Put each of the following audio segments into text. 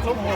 ပှ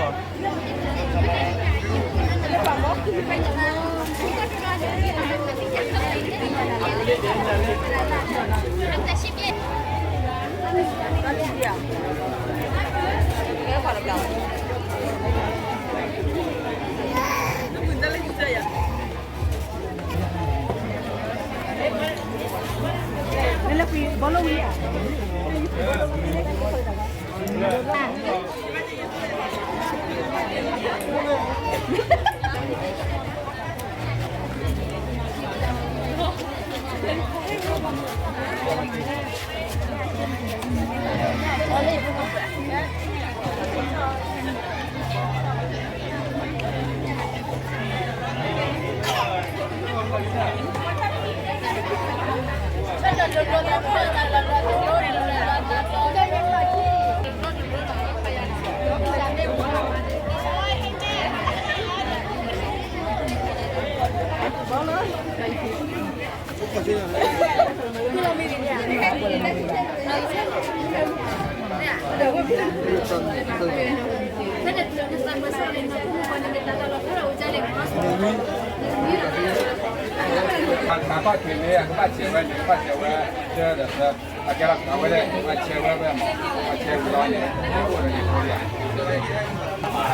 ၤဘၣ်ထွဲန့ၣ် အကဘၣ်ဆဲးဝဲန့ၣ် ကဘၣ်ဆဲးဝဲ တၢ်ဒီး အကဲလီၤဝဲဒၣ် ပှၤဆဲးဝဲဝဲမး ပှၤဆဲးဝဲလီၤန့ၣ် အိၣ်ဒီးယဖိလံဧါ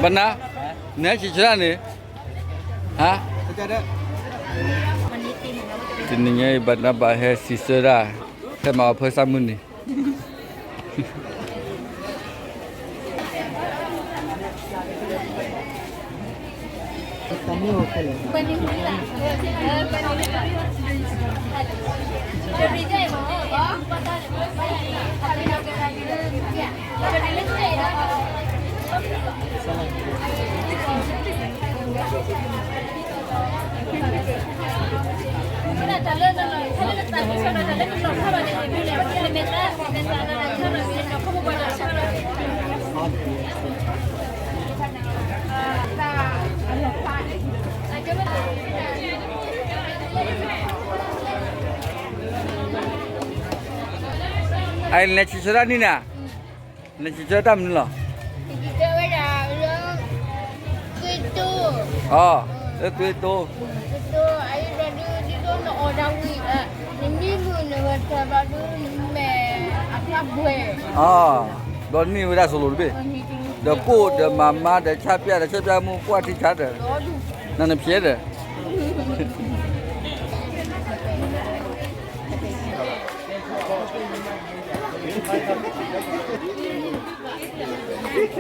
ဘၣ်နၤ, နဟဲဆံးဆၢဒၣ်န့ၣ်, ဟါ, တနံၤညါအံၤ ဘၣ်နၤဘၣ်ဟဲဆံးဆၢဒၣ်, ဟဲမၤအီၤဖၢဆါမုၢ်နံၤ အလဲၤဆံးဆၢတၢ်န့ၣ်နၤ, လဲၤဆံးဆၢတၢ်မနုၤလီၤ. အီ, လၢသွ့တိ, အီ, ဘျီန့ၢ်ဝဲဒၣ်စိၤလိၤတဘ့ၣ်, ဒီးကိၣ်ဒီးမၤမါဒီးဆၣ်ပျၢ်ဒီးဆၢပျၢ်မူပှၢ်ထံဆါဒီး, နနဖျဲးဒီး Thank you.